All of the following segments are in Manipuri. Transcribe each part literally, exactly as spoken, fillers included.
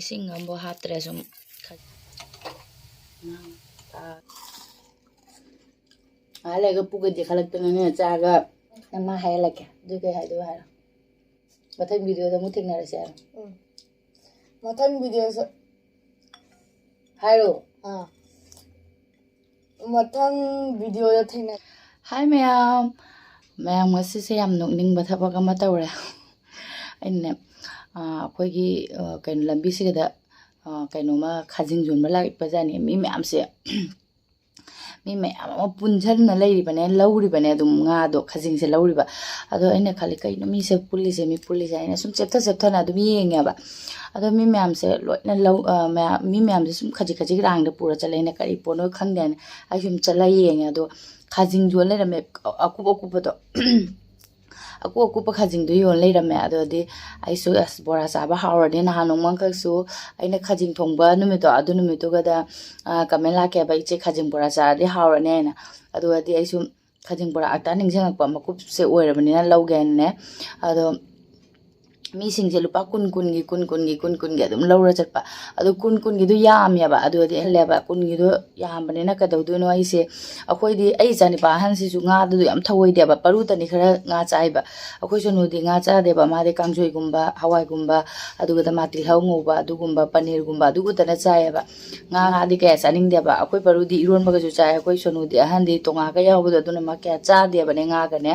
ꯏꯁꯤꯡ ꯑꯃꯐꯥꯎ ꯍꯥꯞꯇ꯭ꯔꯦ ꯁꯨꯝ꯫ ꯉꯥꯏꯍꯥꯛ ꯂꯩꯔꯒ ꯄꯨꯒꯗꯤ ꯈꯜꯂꯛꯇꯅꯅꯦ ꯆꯥꯒ꯫ ꯅꯃꯥ ꯍꯥꯏꯍꯜꯂꯛꯀꯦ꯫ ꯑꯗꯨ ꯀꯩ ꯍꯥꯏꯗꯣꯏꯕ ꯍꯥꯏꯔꯣ꯫ ꯃꯊꯪ ꯚꯤꯗꯤꯑꯣꯗ ꯑꯃꯨꯛ ꯊꯦꯡꯅꯔꯁꯦ ꯍꯥꯏꯔꯣ꯫ ꯎꯝ꯫ ꯃꯊꯪ ꯚꯤꯗꯤꯑꯣꯁꯨ ꯍꯥꯏꯔꯣ꯫ ꯑꯥ꯫ ꯃꯊꯪ ꯚꯤꯗꯤꯑꯣꯗ ꯊꯦꯡꯅ ꯍꯥꯏ ꯃꯌꯥꯝ꯫ ꯃꯌꯥꯝ, ꯉꯁꯤꯁꯦ ꯌꯥꯝ ꯅꯣꯛꯅꯤꯡꯕ ꯊꯕꯛ ꯑꯃ ꯇꯧꯔꯦ꯫ ꯑꯩꯅꯅꯦ, ꯑꯥ, ꯑꯩꯈꯣꯏꯒꯤ, ꯑꯥ, ꯀꯩꯅꯣ, ꯂꯝꯕꯤꯁꯤꯗ, ꯑꯥ, ꯀꯩꯅꯣꯝꯃ ꯈꯥꯖꯤꯡ ꯌꯣꯟꯕ ꯂꯥꯛꯄꯖꯥꯠꯅꯤ꯫ ꯃꯤ ꯃꯌꯥꯝꯁꯦ, ꯃꯤ ꯃꯌꯥꯝ ꯑꯃ ꯄꯨꯟꯁꯤꯟꯅ ꯂꯩꯔꯤꯕꯅꯦ, ꯂꯧꯔꯤꯕꯅꯦ ꯑꯗꯨꯝ ꯉꯥꯗꯣ, ꯈꯥꯖꯤꯡꯁꯦ ꯂꯧꯔꯤꯕ꯫ ꯑꯗꯣ ꯑꯩꯅ ꯈꯜꯂꯤ, "ꯀꯩꯅꯣ ꯃꯤꯁꯦ ꯄꯨꯜꯂꯤꯁꯦ, ꯃꯤ ꯄꯨꯜꯂꯤꯁꯦ?" ꯑꯩꯅ ꯁꯨꯝ ꯆꯦꯞꯊ ꯆꯦꯞꯊꯅ ꯑꯗꯨꯝ ꯌꯦꯡꯉꯦꯕ꯫ ꯑꯗꯣ ꯃꯤ ꯃꯌꯥꯝꯁꯦ ꯂꯣꯏꯅ ꯂꯧ-, ꯑꯥ, ꯃꯌꯥꯝ, ꯃꯤ ꯃꯌꯥꯝꯁꯦ ꯁꯨꯝ ꯈꯖꯤꯛ ꯈꯖꯤꯛ ꯔꯥꯡꯗ ꯄꯨꯔ ꯆꯠꯂꯦ꯫ ꯑꯩꯅ, "ꯀꯔꯤ ꯄꯣꯠꯅꯣ ꯈꯪꯗꯦ" ꯍꯥꯏꯅ ꯑꯩ ꯁꯨꯝ ꯆꯠꯂ ꯌꯦꯡꯉꯦ꯫ ꯑꯗꯣ ꯈꯥꯖꯤꯡ ꯌꯣꯟ ꯂꯩꯔꯝꯃꯦ, ꯑꯀꯨꯞ ꯑꯀꯨꯞꯄꯗꯣ꯫ ꯑꯀꯨꯞ ꯑꯀꯨꯞꯄ ꯈꯥꯖꯤꯡꯗꯣ ꯌꯣꯟ ꯂꯩꯔꯝꯃꯦ꯫ ꯑꯗꯨꯗꯤ ꯑꯩꯁꯨ, "ꯑꯁ, ꯕꯣꯔꯥ ꯆꯥꯕ ꯍꯥꯎꯔꯅꯤ"꯫ ꯅꯍꯥꯟ ꯅꯣꯡꯃꯈꯛꯁꯨ ꯑꯩꯅ ꯈꯥꯖꯤꯡ ꯊꯣꯡꯕ ꯅꯨꯃꯤꯠꯇꯣ, ꯑꯗꯨ ꯅꯨꯃꯤꯠꯇꯨꯒꯗ, ꯑ, ꯀꯃꯦꯟ ꯂꯥꯛꯀꯦꯕ, "ꯏꯆꯦ, ꯈꯥꯖꯤꯡ ꯕꯣꯔꯥ ꯆꯥꯔꯗꯤ ꯍꯥꯎꯔꯅꯤ" ꯍꯥꯏꯅ꯫ ꯑꯗꯨꯒꯗꯤ ꯑꯩꯁꯨ ꯈꯥꯖꯤꯡ ꯕꯣꯔꯥ ꯑꯇꯥ ꯅꯤꯡꯁꯤꯡꯉꯛꯄ, ꯃꯀꯨꯞꯁꯦ ꯑꯣꯏꯔꯕꯅꯤꯅ ꯂꯧꯒꯦ ꯍꯥꯏꯅꯅꯦ꯫ ꯑꯗꯣ ꯃꯤꯁꯤꯡꯁꯦ ꯂꯨꯄꯥ ꯀꯨꯟ ꯀꯨꯟꯒꯤ, ꯀꯨꯟ ꯀꯨꯟꯒꯤ, ꯀꯨꯟ ꯀꯨꯟꯒꯤ ꯑꯗꯨꯝ ꯂꯧꯔ ꯆꯠꯄ꯫ ꯑꯗꯣ ꯀꯨꯟ ꯀꯨꯟꯒꯤꯗꯣ ꯌꯥꯝꯃꯦꯕ꯫ ꯑꯗꯨꯗꯤ ꯍꯜꯂꯦꯕ, ꯀꯨꯟꯒꯤꯗꯣ ꯌꯥꯝꯕꯅꯤꯅ ꯀꯩꯗꯧꯗꯣꯏꯅꯣ ꯑꯩꯁꯦ, ꯑꯩꯈꯣꯏꯗꯤ, ꯑꯩ ꯏꯆꯥꯅꯤꯄꯥ ꯑꯍꯟꯁꯤꯁꯨ ꯉꯥꯗꯨ ꯌꯥꯝ ꯊꯧꯑꯣꯏꯗꯦꯕ, ꯄꯔꯨꯇꯅꯤ ꯈꯔ ꯉꯥ ꯆꯥꯏꯕ꯫ ꯑꯩꯈꯣꯏ ꯁꯣꯅꯨꯗꯤ ꯉꯥ ꯆꯥꯗꯦꯕ, ꯃꯥꯗꯤ ꯀꯥꯡꯁꯣꯏꯒꯨꯝꯕ, ꯍꯋꯥꯏꯒꯨꯝꯕ, ꯑꯗꯨꯒ ꯃꯥ ꯇꯤꯜꯍꯧ ꯉꯧꯕ ꯑꯗꯨꯒꯨꯝꯕ, ꯄꯅꯤꯔꯒꯨꯝꯕ ꯑꯗꯨ ꯈꯛꯇꯅ ꯆꯥꯏꯌꯦꯕ꯫ ꯉꯥ, ꯉꯥꯗꯤ ꯀꯌꯥ ꯆꯥꯅꯤꯡꯗꯦꯕ꯫ ꯑꯩꯈꯣꯏ ꯄꯔꯨꯗꯤ ꯏꯔꯣꯟꯕꯒꯁꯨ ꯆꯥꯏ, ꯑꯩꯈꯣꯏ ꯁꯣꯅꯨꯗꯤ ꯑꯍꯟꯗꯤ ꯇꯣꯉꯥꯒ ꯌꯥꯎꯕꯗꯣ, ꯑꯗꯨꯅ ꯃꯥ ꯀꯌꯥ ꯆꯥꯗꯦꯕꯅꯦ ꯉꯥꯒꯅꯦ꯫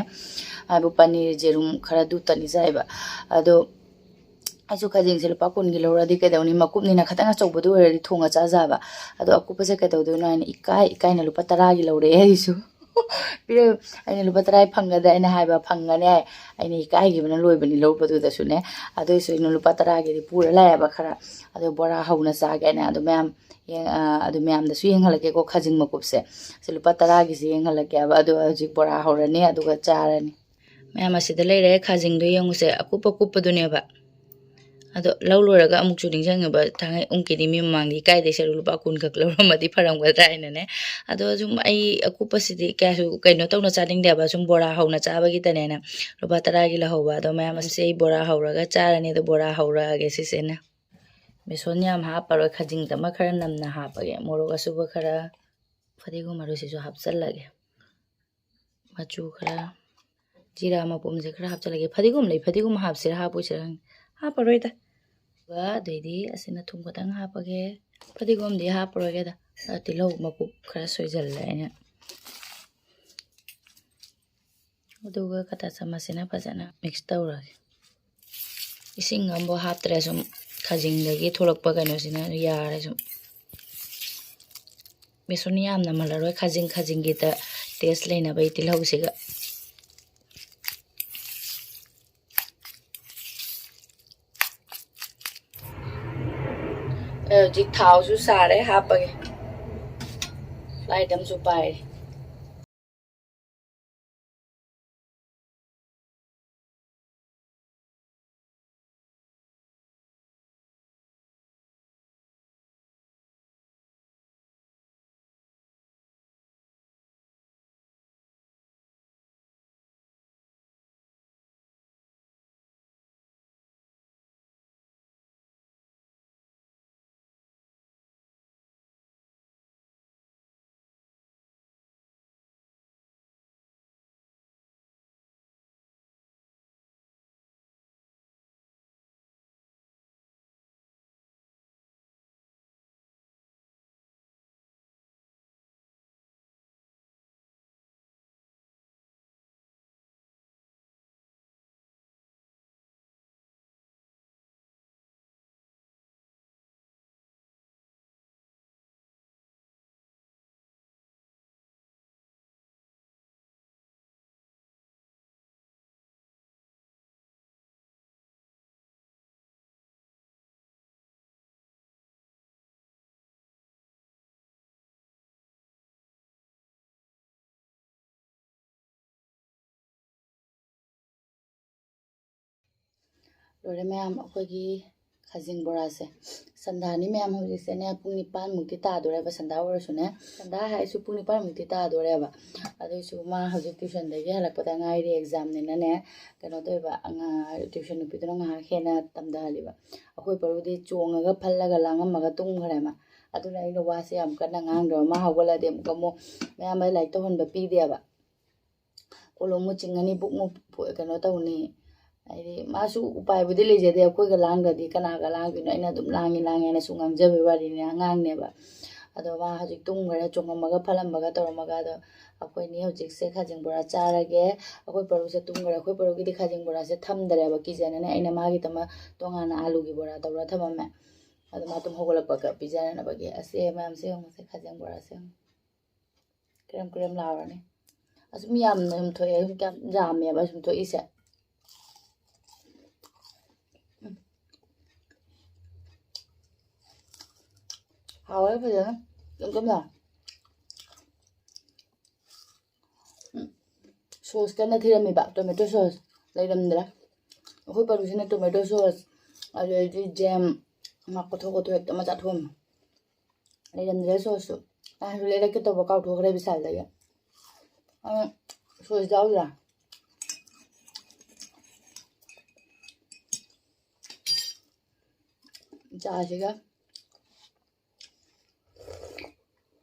ꯍꯥꯏꯕꯨ ꯄꯅꯤꯔ, ꯌꯦꯔꯨꯝ ꯈꯔ ꯗꯨꯇꯅꯤ ꯆꯥꯏꯕ꯫ ꯑꯗꯣ ꯑꯩꯁꯨ ꯈꯥꯖꯤꯡꯁꯦ ꯂꯨꯄꯥ ꯀꯨꯟꯒꯤ ꯂꯧꯔꯗꯤ ꯀꯩꯗꯧꯅꯤ, ꯃꯀꯨꯞꯅꯤꯅ ꯈꯤꯇꯪ ꯑꯆꯧꯕꯗꯣ ꯑꯣꯏꯔꯗꯤ ꯊꯣꯡꯉ ꯆꯥꯖꯕ꯫ ꯑꯗꯣ ꯑꯀꯨꯞꯄꯁꯦ ꯀꯩꯗꯧꯗꯣꯏꯅꯣ ꯍꯥꯏꯅ ꯏꯀꯥꯏ ꯏꯀꯥꯏꯅ ꯂꯨꯄꯥ ꯇꯔꯥꯒꯤ ꯂꯧꯔꯛꯑꯦ ꯑꯩꯁꯨ꯫ ꯄꯤꯔꯛ-, ꯑꯩꯅ, "ꯂꯨꯄꯥ ꯇꯔꯥꯒꯤ ꯐꯪꯒꯗ꯭ꯔꯥ?" ꯑꯩꯅ ꯍꯥꯏꯕ, "ꯐꯪꯒꯅꯤ" ꯍꯥꯏ꯫ ꯑꯩꯅ ꯏꯀꯥꯏꯈꯤꯕꯅ ꯂꯣꯏꯕꯅꯤ ꯂꯧꯕꯗꯨꯗꯁꯨꯅꯦ꯫ ꯑꯗꯨꯏꯁꯨ ꯑꯩꯅ ꯂꯨꯄꯥ ꯇꯔꯥꯒꯤꯗꯤ ꯄꯨꯔ ꯂꯥꯛꯑꯦꯕ ꯈꯔ꯫ ꯑꯗꯣ ꯕꯣꯔꯥ ꯍꯧꯅ ꯆꯥꯒꯦꯅ ꯑꯗꯨ ꯃꯌꯥꯝ ꯌꯦꯡ-, ꯑ, ꯑꯗꯨ ꯃꯌꯥꯝꯗꯁꯨ ꯌꯦꯡꯍꯜꯂꯛꯀꯦꯀꯣ, ꯈꯥꯖꯤꯡ ꯃꯀꯨꯞꯁꯦ꯫ ꯁꯤ ꯂꯨꯄꯥ ꯇꯔꯥꯒꯤꯁꯦ ꯌꯦꯡꯍꯜꯂꯛꯀꯦꯕ꯫ ꯑꯗꯣ ꯍꯧꯖꯤꯛ ꯕꯣꯔꯥ ꯍꯧꯔꯅꯤ, ꯑꯗꯨꯒ ꯆꯥꯔꯅꯤ꯫ ꯃꯌꯥꯝ, ꯑꯁꯤꯗ ꯂꯩꯔꯦ, ꯈꯥꯖꯤꯡꯗꯣ ꯌꯦꯡꯉꯨꯁꯦ, ꯑꯀꯨꯞ ꯑꯀꯨꯞꯄꯗꯨꯅꯦꯕ꯫ ꯑꯗꯣ ꯂꯧ ꯂꯣꯏꯔꯒ ꯑꯃꯨꯛꯁꯨ ꯅꯤꯡꯁꯤꯡꯉꯤꯕ, ꯊꯥꯡꯉꯩ ꯎꯪꯀꯤꯗꯤ ꯃꯤ ꯃꯃꯥꯡꯗ ꯏꯀꯥꯏꯗꯩ ꯁꯔꯨ ꯂꯨꯄꯥ ꯀꯨꯟ ꯈꯛ ꯂꯧꯔꯝꯃꯗꯤ ꯐꯔꯝꯒꯗ꯭ꯔꯥ ꯍꯥꯏꯅꯅꯦ꯫ ꯑꯗꯣ ꯁꯨꯝ ꯑꯩ ꯑꯀꯨꯞꯄꯁꯤꯗꯤ ꯀꯌꯥꯁꯨ ꯀꯩꯅꯣ ꯇꯧꯅ ꯆꯥꯅꯤꯡꯗꯦꯕ, ꯁꯨꯝ ꯕꯣꯔꯥ ꯍꯧꯅ ꯆꯥꯕꯒꯤꯇꯅꯦꯅ ꯂꯨꯄꯥ ꯇꯔꯥꯒꯤ ꯂꯧꯍꯧꯕ꯫ ꯑꯗꯣ ꯃꯌꯥꯝ, ꯑꯁꯤ ꯑꯩ ꯕꯣꯔꯥ ꯍꯧꯔꯒ ꯆꯥꯔꯅꯤ꯫ ꯑꯗꯣ ꯕꯣꯔꯥ ꯍꯧꯔꯛꯑꯒꯦ ꯁꯤꯁꯦꯅ꯫ ꯕꯦꯁꯣꯟ ꯌꯥꯝ ꯍꯥꯞꯄꯔꯣꯏ, ꯈꯖꯤꯡꯗꯃꯛ ꯈꯔ ꯅꯝꯅ ꯍꯥꯞꯄꯒꯦ꯫ ꯃꯣꯔꯣꯛ ꯑꯁꯨꯕ ꯈꯔ, ꯐꯗꯤꯒꯣꯝ ꯃꯔꯨꯁꯤꯁꯨ ꯍꯥꯞꯆꯤꯜꯂꯒꯦ꯫ ꯃꯆꯨ ꯈꯔ, ꯖꯤꯔꯥ ꯃꯄꯨꯝꯁꯦ ꯈꯔ ꯍꯥꯞꯆꯤꯜꯂꯒꯦ꯫ ꯐꯗꯤꯒꯣꯝ ꯂꯩ, ꯐꯗꯤꯒꯣꯝ ꯍꯥꯞꯁꯤꯔꯥ ꯍꯥꯞꯄꯣꯏꯁꯤꯔꯥ ꯈꯪꯗꯦ꯫ ꯍꯥꯞꯄꯔꯣꯏꯗ꯫ ꯑꯗꯨꯒ ꯑꯗꯩꯗꯤ ꯑꯁꯤꯅ ꯊꯨꯝ ꯈꯛꯇꯪ ꯍꯥꯞꯄꯒꯦ꯫ ꯐꯗꯤꯒꯣꯝꯗꯤ ꯍꯥꯞꯄꯔꯣꯏꯒꯦꯗ꯫ ꯑ, ꯇꯤꯜꯍꯧ ꯃꯀꯨꯞ ꯈꯔ ꯁꯣꯏꯖꯜꯂꯦ ꯑꯩꯅ꯫ ꯑꯗꯨꯒ ꯀꯇꯥ ꯆꯥꯃꯁꯁꯤꯅ ꯐꯖꯅ mix ꯇꯧꯔꯒꯦ꯫ ꯏꯁꯤꯡ ꯑꯃꯐꯥꯎ ꯍꯥꯞꯇ꯭ꯔꯦ, ꯁꯨꯝ ꯈꯥꯖꯤꯡꯗꯒꯤ ꯊꯣꯛꯂꯛꯄ ꯀꯩꯅꯣꯁꯤꯅ ꯌꯥꯔꯦ ꯁꯨꯝ꯫ ꯕꯦꯁꯣꯟ ꯌꯥꯝꯅ ꯃꯜꯂꯔꯣꯏ, ꯈꯥꯖꯤꯡ ꯈꯥꯖꯤꯡꯒꯤꯗ taste ꯂꯩꯅꯕꯒꯤ ꯇꯤꯜꯍꯧꯁꯤꯒ꯫ ꯑꯩ ꯍꯧꯖꯤꯛ ꯊꯥꯎꯁꯨ ꯁꯥꯔꯦ, ꯍꯥꯞꯄꯒꯦ꯫ Light ꯑꯃꯁꯨ ꯄꯥꯏꯔꯦ꯫ ꯂꯣꯏꯔꯦ ꯃꯌꯥꯝ, ꯑꯩꯈꯣꯏꯒꯤ ꯈꯥꯖꯤꯡ ꯕꯣꯔꯥꯁꯦ꯫ ꯁꯟꯗꯥꯅꯤ ꯃꯌꯥꯝ, ꯍꯧꯖꯤꯛꯁꯦꯅꯦ ꯄꯨꯡ ꯅꯤꯄꯥꯟꯃꯨꯛꯇꯤ ꯇꯥꯗꯣꯔꯦꯕ, ꯁꯟꯗꯥ ꯑꯣꯏꯔꯁꯨꯅꯦ꯫ ꯁꯟꯗꯥ ꯍꯥꯏꯁꯨ ꯄꯨꯡ ꯅꯤꯄꯥꯟꯃꯨꯛꯇꯤ ꯇꯥꯗꯣꯔꯦꯕ꯫ ꯑꯗꯨꯏꯁꯨ ꯃꯥ ꯍꯧꯖꯤꯛ ꯇ꯭ꯌꯨꯁꯟꯗꯒꯤ ꯍꯜꯂꯛꯄꯗ ꯉꯥꯏꯔꯤ, ꯑꯦꯛꯖꯥꯝꯅꯤꯅꯅꯦ꯫ ꯀꯩꯅꯣ ꯇꯧꯕ, ꯇ꯭ꯌꯨꯁꯟ ꯅꯨꯄꯤꯗꯨꯅ ꯉꯥꯏꯍꯥꯛ ꯍꯦꯟꯅ ꯇꯝꯊꯍꯜꯂꯤꯕ꯫ ꯑꯩꯈꯣꯏ ꯄꯔꯨꯗꯤ ꯆꯣꯡꯉꯒ ꯐꯜꯂꯒ ꯂꯥꯡꯉꯝꯃꯒ ꯇꯨꯝꯈ꯭ꯔꯦ ꯃꯥ꯫ ꯑꯗꯨꯅ ꯑꯩꯅ ꯋꯥꯁꯦ ꯌꯥꯝ ꯀꯟꯅ ꯉꯥꯡꯗ꯭ꯔꯕ꯫ ꯃꯥ ꯍꯧꯒꯠꯂꯗꯤ ꯑꯃꯨꯛꯀ ꯑꯃꯨꯛ ꯃꯌꯥꯝꯕ ꯂꯥꯏꯔꯤꯛ ꯇꯧꯍꯟꯕ ꯄꯤꯗꯦꯕ꯫ ꯀꯣꯂꯣꯝ ꯃꯨꯠ ꯆꯤꯡꯉꯅꯤ, ꯕꯨꯛ ꯃꯨꯛ ꯐꯨ-, ꯀꯩꯅꯣ ꯇꯧꯅꯤ꯫ ꯍꯥꯏꯗꯤ ꯃꯥꯁꯨ ꯎꯄꯥꯏꯕꯨꯗꯤ ꯂꯩꯖꯗꯦ, ꯑꯩꯈꯣꯏꯒ ꯂꯥꯡꯗ꯭ꯔꯗꯤ ꯀꯅꯥꯒ ꯂꯥꯡꯗꯣꯏꯅꯣ? ꯑꯩꯅ ꯑꯗꯨꯝ ꯂꯥꯡꯉꯤ ꯂꯥꯡꯉꯤ ꯍꯥꯏꯅ ꯁꯨꯝ ꯉꯥꯡꯖꯕꯩ ꯋꯥꯔꯤꯅꯤ, ꯑꯉꯥꯡꯅꯦꯕ꯫ ꯑꯗꯣ ꯃꯥ ꯍꯧꯖꯤꯛ ꯇꯨꯝꯈ꯭ꯔꯦ, ꯆꯣꯡꯉꯝꯃꯒ ꯐꯜꯂꯝꯃꯒ ꯇꯧꯔꯝꯃꯒ꯫ ꯑꯗꯣ ꯑꯩꯈꯣꯏꯅꯤ ꯍꯧꯖꯤꯛꯁꯦ ꯈꯥꯖꯤꯡ ꯕꯣꯔꯥ ꯆꯥꯔꯒꯦ꯫ ꯑꯩꯈꯣꯏ ꯄꯔꯨꯁꯦ ꯇꯨꯝꯈ꯭ꯔꯦ, ꯑꯩꯈꯣꯏ ꯄꯔꯨꯒꯤꯗꯤ ꯈꯥꯖꯤꯡ ꯕꯣꯔꯥꯁꯦ ꯊꯝꯗꯔꯦꯕ, ꯀꯤꯖꯅꯅꯦ꯫ ꯑꯩꯅ ꯃꯥꯒꯤꯗꯃꯛ ꯇꯣꯉꯥꯟꯅ ꯑꯥꯂꯨꯒꯤ ꯕꯣꯔꯥ ꯇꯧꯔ ꯊꯝꯃꯝꯃꯦ꯫ ꯑꯗꯣ ꯃꯥ ꯇꯨꯝ ꯍꯧꯒꯠꯂꯛꯄꯒ ꯄꯤꯖꯅꯅꯕꯒꯤ꯫ ꯑꯁꯦ ꯃꯌꯥꯝꯁꯦ ꯌꯦꯡꯉꯨꯁꯦ, ꯈꯥꯖꯤꯡ ꯕꯣꯔꯥꯁꯦ ꯌꯦꯡꯉꯨ꯫ ꯀ꯭ꯔꯦꯝ ꯀ꯭ꯔꯦꯝ ꯂꯥꯎꯔꯅꯤ꯫ ꯑꯁ ꯃꯤ ꯌꯥꯝꯅ ꯁꯨꯝ ꯊꯣꯛꯑꯦ, ꯁꯨꯝ ꯌꯥꯝ ꯌꯥꯝꯃꯦꯕ ꯁꯨꯝ ꯊꯣꯛꯏꯁꯦ꯫ ꯎꯝ꯫ ꯍꯥꯎꯋꯦ ꯐꯖꯅ꯫ ꯀꯩꯝ ꯀꯩꯝ ꯂꯥꯎ-, ꯎꯝ꯫ ꯁꯣꯁ ꯀꯟꯅ ꯊꯤꯔꯝꯃꯤꯕ, ꯇꯣꯃꯦꯇꯣ ꯁꯣꯁ ꯂꯩꯔꯝꯗ꯭ꯔꯦ꯫ ꯑꯩꯈꯣꯏ ꯄꯔꯨꯁꯤꯅ ꯇꯣꯃꯦꯇꯣ ꯁꯣꯁ, ꯑꯗꯨꯗꯩꯗꯤ ꯖꯦꯝ, ꯃꯥ ꯀꯣꯊꯣꯛ ꯀꯣꯊꯣꯛ ꯍꯦꯛꯇ ꯃꯆꯥ ꯊꯣꯛꯑꯝꯃꯤ꯫ ꯂꯩꯔꯝꯗ꯭ꯔꯦ ꯁꯣꯁꯁꯨ꯫ ꯅꯍꯥꯟꯁꯨ ꯂꯩꯔꯛꯀꯦ ꯇꯧꯕ ꯀꯥꯎꯊꯣꯛꯈ꯭ꯔꯦ ꯕꯤꯁꯥꯜꯗꯒꯤ꯫ ꯑꯗꯨ ꯁꯣꯁ ꯌꯥꯎꯗ꯭ꯔꯥ? ꯆꯥꯁꯤꯒ꯫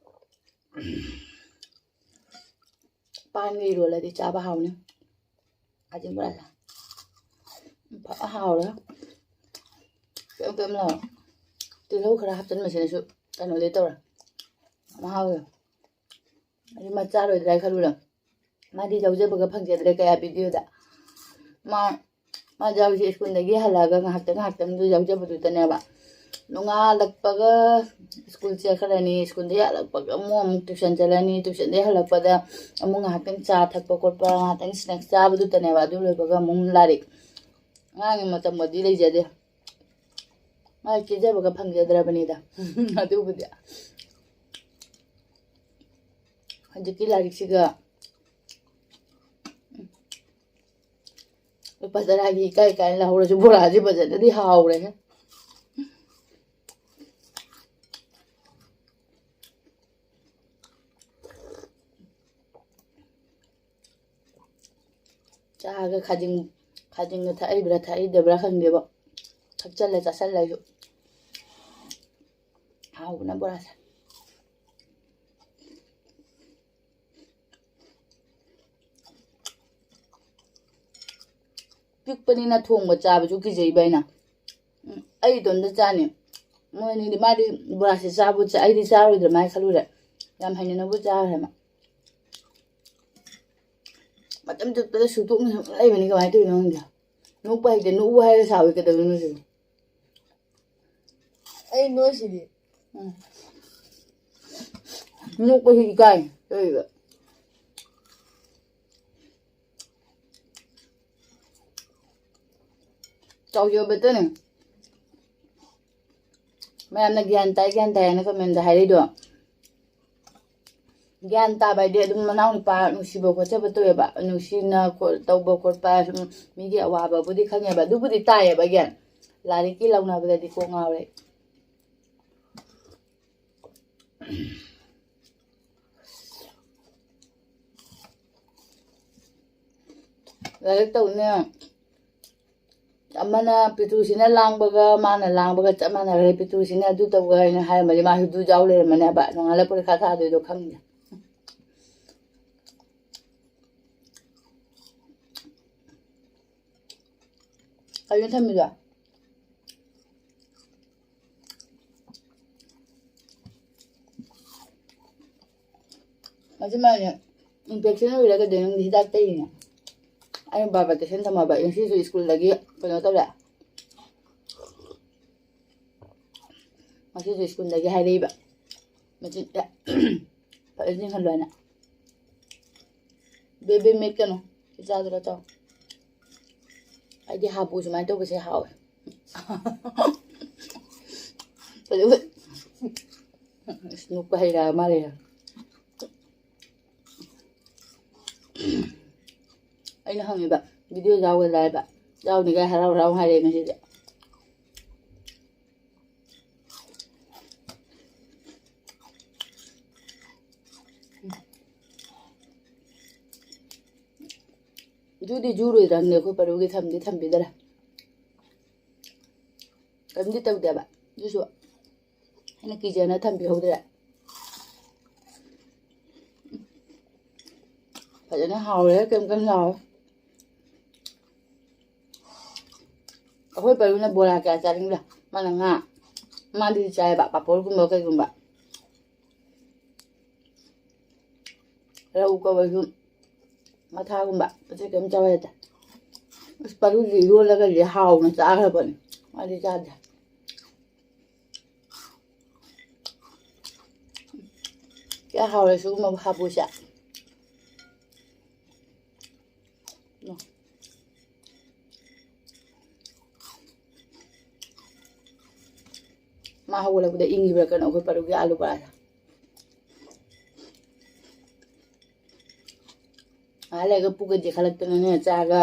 ꯄꯥꯟꯒ ꯏꯔꯣꯜꯂꯗꯤ ꯆꯥꯕ ꯍꯥꯎꯅꯤ꯫ ꯈꯥꯖꯤꯡ ꯕꯣꯔꯥꯁꯦ꯫ ꯐꯖꯅ ꯍꯥꯎꯔꯦ꯫ ꯀꯩꯝ ꯀꯩꯝ ꯂꯥꯎꯔꯦ꯫ ꯇꯤꯜꯍꯧ ꯈꯔ ꯍꯥꯞꯆꯤꯟꯕꯁꯤꯅꯁꯨ ꯀꯩꯅꯣꯗꯤ ꯇꯧꯔꯦ꯫ ꯌꯥꯝ ꯍꯥꯎꯋꯦ꯫ ꯑꯩꯗꯤ ꯃꯥ ꯆꯥꯔꯣꯏꯗ꯭ꯔꯥ ꯈꯜꯂꯨꯔꯦ꯫ ꯃꯥꯗꯤ ꯌꯥꯎꯖꯕꯒ ꯐꯪꯖꯗ꯭ꯔꯦ ꯀꯌꯥ ꯚꯤꯗꯤꯑꯣꯗ꯫ ꯃꯥ, ꯃꯥ ꯌꯥꯎꯔꯤꯁꯦ ꯁ꯭ꯀꯨꯜꯗꯒꯤ ꯍꯜꯂꯛꯑꯒ ꯉꯥꯏꯍꯥꯛꯇꯪ ꯉꯥꯏꯍꯥꯛꯇꯪꯗꯨ ꯌꯥꯎꯖꯕꯗꯨꯗꯅꯦꯕ꯫ ꯅꯣꯡꯉꯥꯜꯂꯛꯄꯒ ꯁ꯭ꯀꯨꯜ ꯆꯠꯈ꯭ꯔꯅꯤ, ꯁ꯭ꯀꯨꯜꯗꯒꯤ ꯍꯜꯂꯛꯄꯒ ꯑꯃꯨꯛ, ꯑꯃꯨꯛ ꯇ꯭ꯌꯨꯁꯟ ꯆꯠꯂꯅꯤ, ꯇ꯭ꯌꯨꯁꯟꯗꯒꯤ ꯍꯜꯂꯛꯄꯗ ꯑꯃꯨꯛ ꯉꯥꯏꯍꯥꯛꯇꯪ ꯆꯥ ꯊꯛꯄ ꯈꯣꯠꯄ, ꯉꯥꯏꯍꯥꯛꯇꯪ ꯁ꯭ꯅꯦꯛꯁ ꯆꯥꯕꯗꯨꯗꯅꯦꯕ꯫ ꯑꯗꯨ ꯂꯣꯏꯕꯒ ꯑꯃꯨꯛ ꯂꯥꯏꯔꯤꯛ꯫ ꯑꯉꯥꯡꯒꯤ ꯃꯇꯝꯒꯗꯤ ꯂꯩꯖꯗꯦ꯫ ꯃꯥꯏ ꯀꯦꯖꯕꯒ ꯐꯪꯖꯗ꯭ꯔꯕꯅꯤꯗ꯫ ꯑꯗꯨꯕꯨꯗꯤ꯫ ꯍꯧꯖꯤꯛꯀꯤ ꯂꯥꯏꯔꯤꯛꯁꯤꯒ ꯂꯨꯄꯥ ꯇꯔꯥꯒꯤ ꯏꯀꯥꯏ ꯏꯀꯥꯏꯅ ꯂꯧꯍꯧꯔꯁꯨ ꯕꯣꯔꯥꯁꯤ ꯐꯖꯅꯗꯤ ꯍꯥꯎꯔꯦꯍꯦ꯫ ꯆꯥꯒ ꯈꯥꯖꯤꯡ, ꯈꯥꯖꯤꯡꯒ ꯊꯛꯏꯕ꯭ꯔꯥ ꯊꯛꯏꯗꯕ꯭ꯔꯥ ꯈꯪꯗꯦꯕ꯫ ꯊꯛꯆꯜꯂꯦ ꯆꯥꯁꯜꯂꯦ ꯑꯩꯁꯨ꯫ ꯍꯥꯎꯕꯅ ꯕꯣꯔꯥꯁꯦ꯫ ꯄꯤꯛꯄꯅꯤꯅ ꯊꯣꯡꯕ ꯆꯥꯕꯁꯨ ꯀꯤꯖꯩꯕ ꯑꯩꯅ꯫ ꯎꯝ, ꯑꯩ ꯏꯇꯣꯝꯇ ꯆꯥꯅꯤ꯫ ꯃꯣꯏ ꯑꯅꯤꯗꯤ, ꯃꯥꯗꯤ ꯕꯣꯔꯥꯁꯦ ꯆꯥꯕꯨ ꯆꯥ-, ꯑꯩꯗꯤ ꯆꯥꯔꯣꯏꯗ꯭ꯔꯥ ꯃꯥꯏ ꯈꯜꯂꯨꯔꯦ꯫ ꯌꯥꯝ ꯍꯩꯅꯅꯕꯨ ꯆꯥꯈ꯭ꯔꯦ ꯃꯥ꯫ ꯃꯇꯝ ꯆꯨꯞꯄꯗ ꯁꯨꯛꯇꯣꯛꯅ ꯁꯨꯝ ꯂꯩꯕꯅꯤ, ꯀꯃꯥꯏꯅ ꯇꯧꯔꯤꯅꯣ ꯈꯪꯗꯦ꯫ ꯅꯣꯛꯄ ꯍꯩꯇꯦ, ꯅꯣꯛꯎ ꯍꯥꯏꯔ ꯁꯥꯎꯋꯤ, ꯀꯩꯗꯧꯗꯣꯏꯅꯣ ꯁꯤꯕꯨ? ꯑꯩ ꯅꯣꯏꯁꯤꯗꯤ꯫ ꯎꯝ꯫ ꯅꯣꯛꯄꯁꯨ ꯏꯀꯥꯏ ꯇꯧꯔꯤꯕ꯫ ꯆꯥꯎꯖꯕꯇꯅꯦ꯫ ꯃꯌꯥꯝꯅ ꯒ꯭ꯌꯥꯟ ꯇꯥꯏ, ꯒ꯭ꯌꯥꯟ ꯇꯥꯏ ꯍꯥꯏꯅ comment ꯍꯥꯏꯔꯛꯏꯗꯣ꯫ ꯒ꯭ꯌꯥꯟ ꯇꯥꯕ ꯍꯥꯏꯗꯤ ꯑꯗꯨꯝ ꯃꯅꯥꯎ ꯅꯨꯄꯥ ꯅꯨꯡꯁꯤꯕ ꯈꯣꯠꯆꯕ ꯇꯧꯋꯦꯕ꯫ ꯅꯨꯡꯁꯤꯅ ꯈꯣ-, ꯇꯧꯕ ꯈꯣꯠꯄ, ꯁꯨꯝ ꯃꯤꯒꯤ ꯑꯋꯥꯕꯕꯨꯗꯤ ꯈꯪꯉꯦꯕ, ꯑꯗꯨꯕꯨꯗꯤ ꯇꯥꯏꯌꯦꯕ ꯒ꯭ꯌꯥꯟ꯫ ꯂꯥꯏꯔꯤꯛꯀꯤ ꯂꯥꯎꯅꯕꯗꯗꯤ ꯀꯣꯛ ꯉꯥꯎꯔꯦ꯫ ꯂꯥꯏꯔꯤꯛ ꯇꯧꯅꯦ꯫ ꯑꯃꯅ ꯄꯤꯇ꯭ꯔꯨꯁꯤꯅ ꯂꯥꯡꯕꯒ ꯃꯥꯅ ꯂꯥꯡꯕꯒ ꯆꯞ ꯃꯥꯟꯅꯈ꯭ꯔꯦ꯫ ꯄꯤꯇ꯭ꯔꯨꯁꯤꯅ ꯑꯗꯨ ꯇꯧꯕ ꯍꯥꯏꯅ ꯍꯥꯏꯔꯝꯃꯗꯤ ꯃꯥꯁꯨ ꯑꯗꯨ ꯌꯥꯎ ꯂꯩꯔꯝꯃꯅꯦꯕ꯫ ꯅꯣꯡꯉꯥꯜꯂ ꯄꯔꯤꯈꯥ ꯊꯥꯗꯣꯏꯗꯣ ꯈꯪꯗꯦ꯫ ꯀꯩꯅꯣ ꯊꯝꯃꯤꯗꯣ? ꯃꯁꯤ ꯃꯥꯅꯦ, infection ꯑꯣꯏꯔꯒꯗꯤ ꯅꯪꯗꯤ ꯍꯤꯗꯥꯛ ꯇꯩꯔꯤꯅꯦ꯫ ꯑꯩꯅ ꯕꯥꯕꯥ ꯇꯩꯁꯟ ꯊꯝꯃꯕ, ꯉꯁꯤꯁꯨ ꯁ꯭ꯀꯨꯜꯗꯒꯤ ꯀꯩꯅꯣ ꯇꯧꯔꯦ꯫ ꯉꯁꯤꯁꯨ ꯁ꯭ꯀꯨꯜꯗꯒꯤ ꯍꯥꯏꯔꯛꯏꯕ, ꯃꯆꯤꯟ ꯐꯖꯅ ꯆꯤꯡꯍꯜꯂꯣ ꯍꯥꯏꯅ꯫ ꯕꯦꯕꯤ ꯃꯦꯠꯀꯅꯨ, ꯏꯆꯥꯗꯨꯒ ꯇꯧ꯫ ꯑꯩꯗꯤ ꯍꯥꯄꯨ ꯁꯨꯃꯥꯏꯅ ꯇꯧꯕꯁꯦ ꯍꯥꯎꯋꯦ꯫ ꯑꯗꯨꯒ ꯏꯁ, ꯅꯣꯛꯄ ꯍꯩꯔꯛꯑ ꯃꯥꯜꯂꯦ꯫ ꯑꯩꯅ ꯍꯪꯉꯦꯕ, video ꯌꯥꯎꯒꯗ꯭ꯔꯥ ꯍꯥꯏꯕ, ꯌꯥꯎꯅꯤꯒꯥꯏ ꯍꯔꯥꯎ ꯍꯔꯥꯎ ꯍꯥꯏꯔꯛꯑꯦ ꯉꯁꯤꯗꯤ꯫ ꯖꯨꯗꯤ ꯖꯨꯔꯣꯏꯗ꯭ꯔꯥ ꯈꯪꯗꯦ, ꯑꯩꯈꯣꯏ ꯄꯔꯨꯒꯤ ꯊꯝꯗꯤ ꯊꯝꯕꯤꯗꯔꯦ꯫ ꯀꯔꯤꯝꯗꯤ ꯇꯧꯗꯦꯕ, ꯑꯗꯨꯁꯨ ꯑꯩꯅ ꯀꯤꯖꯅ ꯊꯝꯕꯤꯍꯧꯗ꯭ꯔꯦ꯫ ꯐꯖꯅ ꯍꯥꯎꯔꯦ, ꯀꯩꯝ ꯀꯩꯝ ꯂꯥꯎꯔꯦ꯫ ꯑꯩꯈꯣꯏ ꯄꯔꯨꯅ ꯕꯣꯔꯥ ꯀꯌꯥ ꯆꯥꯅꯤꯡꯗꯦ꯫ ꯃꯥꯅ ꯉꯥ, ꯃꯥꯗꯤ ꯆꯥꯏꯕ, ꯄꯥꯐꯣꯔꯒꯨꯝꯕ ꯀꯩꯒꯨꯝꯕ꯫ ꯔꯧ ꯀꯧꯔꯁꯨ ꯃꯊꯥꯒꯨꯝꯕ ꯑꯇꯩ ꯀꯩꯝ ꯆꯥꯕ ꯌꯥꯗꯦ꯫ ꯑꯁ, ꯄꯔꯨꯗꯤ ꯏꯔꯣꯜꯂꯒꯗꯤ ꯍꯥꯎꯅ ꯆꯥꯈ꯭ꯔꯕꯅꯤ꯫ ꯃꯥꯗꯤ ꯆꯥꯗꯦ꯫ ꯀꯌꯥ ꯍꯥꯎꯔꯦ ꯁꯤꯒꯨꯝꯕ ꯍꯥꯄꯨꯁꯦ꯫ ꯃꯥ ꯍꯧꯒꯠꯂꯛꯄꯗ ꯏꯪꯉꯤꯕ꯭ꯔꯥ ꯀꯩꯅꯣ ꯑꯩꯈꯣꯏ ꯄꯔꯨꯒꯤ ꯑꯥꯂꯨ ꯕꯣꯔꯥꯁꯦ꯫ ꯉꯥꯏꯍꯥꯛ ꯂꯩꯔꯒ ꯄꯨꯛꯀ ꯇꯦꯛꯈꯠꯂꯛꯇꯅꯅꯦ, ꯆꯥꯒ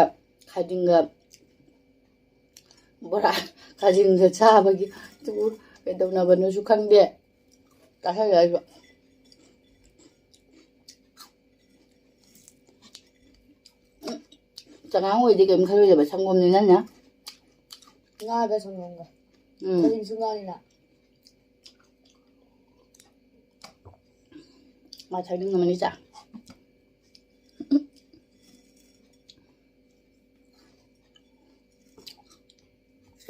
ꯈꯥꯖꯤꯡꯒ ꯕꯣꯔꯥ, ꯈꯥꯖꯤꯡꯒ ꯆꯥꯕꯒꯤ ꯇꯨ ꯀꯩꯗꯧꯅꯕꯅꯣꯁꯨ ꯈꯪꯗꯦ꯫ ꯆꯥꯁꯜꯂꯦ ꯑꯩꯁꯨ꯫ ꯎꯝ, ꯆꯉꯥꯡ ꯑꯣꯏꯗꯤ ꯀꯩꯝ ꯈꯜꯂꯣꯏꯗꯕ, ꯁꯪꯒꯣꯝꯅꯤꯅꯅꯦ꯫ ꯉꯥꯒ ꯁꯪꯒꯣꯝꯒ꯫ ꯎꯝ꯫ ꯈꯥꯖꯤꯡꯁꯨ ꯉꯥꯅꯤꯅ꯫ ꯃꯥ ꯊꯛꯅꯤꯡꯉꯝꯃꯅꯤ ꯆꯥ꯫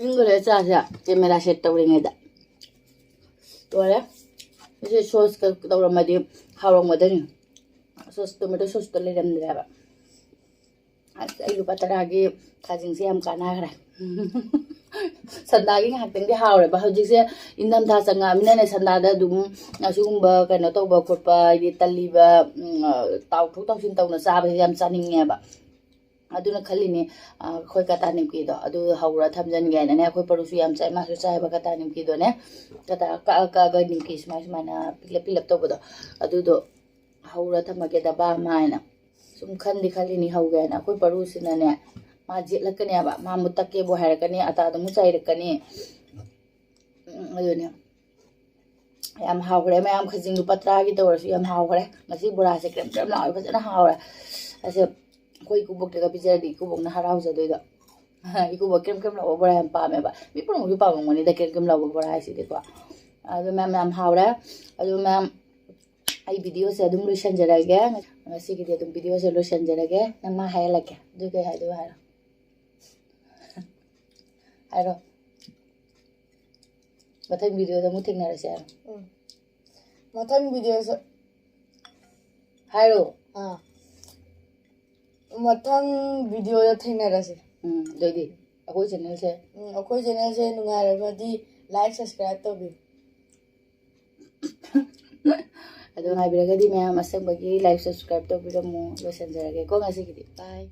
ꯏꯪꯈ꯭ꯔꯦ ꯆꯥꯁꯦ, camera set ꯇꯧꯔꯤꯉꯩꯗ꯫ ꯂꯣꯏꯔꯦ꯫ ꯁꯤꯁꯦ sauce ꯀ ꯇꯧꯔꯝꯃꯗꯤ ꯍꯥꯎꯔꯝꯒꯗꯣꯏꯅꯤ꯫ Sauce, tomato sauce ꯇꯣ ꯂꯩꯔꯝꯗ꯭ꯔꯦꯕ꯫ ꯑꯁ, ꯑꯩ ꯂꯨꯄꯥ ꯇꯔꯥꯒꯤ ꯈꯥꯖꯤꯡꯁꯦ ꯌꯥꯝ ꯀꯥꯟꯅꯈ꯭ꯔꯦ꯫ ꯁꯟꯗꯥꯒꯤ ꯉꯥꯏꯍꯥꯛꯇꯪꯗꯤ ꯍꯥꯎꯔꯦꯕ꯫ ꯍꯧꯖꯤꯛꯁꯦ ꯏꯪꯊꯝꯊꯥ ꯆꯪꯉꯛꯑꯃꯤꯅꯅꯦ, ꯁꯟꯗꯥꯗ ꯑꯗꯨꯝ ꯑꯁꯤꯒꯨꯝꯕ ꯀꯩꯅꯣ ꯇꯧꯕ ꯈꯣꯠꯄ, ꯍꯥꯏꯗꯤ ꯇꯜꯂꯤꯕ, ꯎꯝ, ꯑ, ꯇꯥꯎꯊꯣꯛ ꯇꯥꯎꯁꯤꯟ ꯇꯧꯅ ꯆꯥꯕꯁꯦ ꯌꯥꯝ ꯆꯥꯅꯤꯡꯉꯦꯕ꯫ ꯑꯗꯨꯅ ꯈꯜꯂꯤꯅꯦ, ꯑ, ꯑꯩꯈꯣꯏ ꯀꯥꯇꯥ ꯅꯤꯝꯀꯤꯗꯣ ꯑꯗꯨ ꯍꯧꯔ ꯊꯝꯖꯟꯒꯦ ꯍꯥꯏꯅꯅꯦ꯫ ꯑꯩꯈꯣꯏ ꯄꯔꯨꯁꯨ ꯌꯥꯝ ꯆꯥꯏ, ꯃꯥꯁꯨ ꯆꯥꯏꯕ ꯀꯥꯇꯥ ꯅꯤꯝꯀꯤꯗꯣꯅꯦ꯫ ꯀꯥꯇꯥ ꯀꯛꯑ ꯀꯛꯑꯒ ꯅꯤꯝꯀꯤ ꯁꯨꯃꯥꯏ ꯁꯨꯃꯥꯏꯅ ꯄꯤꯛꯂꯞ ꯄꯤꯛꯂꯞ ꯇꯧꯕꯗꯣ, ꯑꯗꯨꯗꯣ ꯍꯧꯔ ꯊꯝꯃꯒꯦ ꯗꯕꯥ ꯑꯃ ꯍꯥꯏꯅ꯫ ꯁꯨꯝ ꯈꯟꯗꯤ ꯈꯜꯂꯤꯅꯤ ꯍꯧꯒꯦ ꯍꯥꯏꯅ꯫ ꯑꯩꯈꯣꯏ ꯄꯔꯨꯁꯤꯅꯅꯦ, ꯃꯥ ꯌꯦꯠꯂꯛꯀꯅꯦꯕ, ꯃꯥ ꯃꯨꯠꯇꯛꯀꯦꯕꯨ ꯍꯥꯏꯔꯛꯀꯅꯤ, ꯑꯇꯥꯗ ꯑꯃꯨꯛ ꯆꯩꯔꯛꯀꯅꯤ꯫ ꯎꯝ, ꯑꯗꯨꯅꯦ꯫ ꯌꯥꯝ ꯍꯥꯎꯈ꯭ꯔꯦ ꯃꯌꯥꯝ, ꯈꯖꯤꯡ ꯂꯨꯄꯥ ꯇꯔꯥꯒꯤ ꯇꯧꯔꯁꯨ ꯌꯥꯝ ꯍꯥꯎꯈ꯭ꯔꯦ꯫ ꯉꯁꯤ ꯕꯣꯔꯥꯁꯦ ꯀ꯭ꯔꯦꯝ ꯀ꯭ꯔꯦꯝ ꯂꯥꯎꯔꯦ, ꯐꯖꯅ ꯍꯥꯎꯔꯦ꯫ ꯑꯁꯦ ꯑꯩꯈꯣꯏ ꯏꯀꯨꯕꯣꯛꯇꯒ ꯄꯤꯖꯔꯗꯤ ꯏꯀꯨꯕꯣꯛꯅ ꯍꯔꯥꯎꯖꯗꯣꯏꯗꯣ꯫ ꯏꯀꯨꯕꯣꯛ ꯀ꯭ꯔꯦꯝ ꯀ꯭ꯔꯦꯝ ꯂꯥꯎꯕ ꯕꯣꯔꯥ ꯌꯥꯝ ꯄꯥꯝꯃꯦꯕ꯫ ꯃꯤ ꯄꯨꯝꯅꯃꯛꯁꯨ ꯄꯥꯝꯃꯝꯒꯅꯤꯗ ꯀ꯭ꯔꯦꯝ ꯀ꯭ꯔꯦꯝ ꯂꯥꯎꯕ ꯕꯣꯔꯥ ꯍꯥꯏꯁꯤꯗꯤꯀꯣ꯫ ꯑꯗꯨ ꯃꯌꯥꯝ ꯌꯥꯝ ꯍꯥꯎꯔꯦ꯫ ꯑꯗꯨ ꯃꯌꯥꯝ, ꯑꯩ ꯚꯤꯗꯤꯑꯣꯁꯦ ꯑꯗꯨꯝ ꯂꯣꯏꯁꯟꯖꯔꯒꯦ꯫ ꯉꯁꯤꯒꯤꯗꯤ ꯑꯗꯨꯝ ꯚꯤꯗꯤꯑꯣꯁꯦ ꯂꯣꯏꯁꯟꯖꯔꯒꯦ꯫ ꯅꯪ ꯃꯥ ꯍꯥꯏꯍꯜꯂꯛꯀꯦ꯫ ꯑꯗꯨ ꯀꯩ ꯍꯥꯏꯗꯣꯏꯕ ꯍꯥꯏꯔꯣ꯫ ꯍꯥꯏꯔꯣ꯫ ꯃꯊꯪ ꯚꯤꯗꯤꯑꯣꯗ ꯑꯃꯨꯛ ꯊꯦꯡꯅꯔꯁꯦ ꯍꯥꯏꯔꯣ꯫ ꯎꯝ꯫ ꯃꯊꯪ ꯚꯤꯗꯤꯑꯣꯁꯨ ꯍꯥꯏꯔꯣ꯫ ꯑꯥ ꯃꯊꯪ ꯚꯤꯗꯤꯑꯣꯗ ꯊꯦꯡꯅꯔꯁꯦ꯫ ꯎꯝ, ꯑꯗꯨꯑꯣꯏꯗꯤ ꯑꯩꯈꯣꯏ ꯆꯦꯅꯦꯜꯁꯦ ꯎꯝ, ꯑꯩꯈꯣꯏ ꯆꯦꯅꯦꯜꯁꯦ ꯅꯨꯡꯉꯥꯏꯔꯒꯗꯤ ꯂꯥꯏꯛ ꯁꯕꯁꯀ꯭ꯔꯥꯏꯕ ꯇꯧꯕꯤꯌꯨ꯫ ꯑꯗꯣ ꯉꯥꯏꯕꯤꯔꯒꯗꯤ ꯃꯌꯥꯝ ꯑꯁꯦꯡꯕꯒꯤ ꯂꯥꯏꯛ ꯁꯕꯁꯀ꯭ꯔꯥꯏꯕ ꯇꯧꯕꯤꯔꯝꯃꯨ꯫ ꯂꯣꯏꯁꯟꯖꯔꯒꯦꯀꯣ ꯉꯁꯤꯒꯤꯗꯤ꯫ ꯕꯥꯏ꯫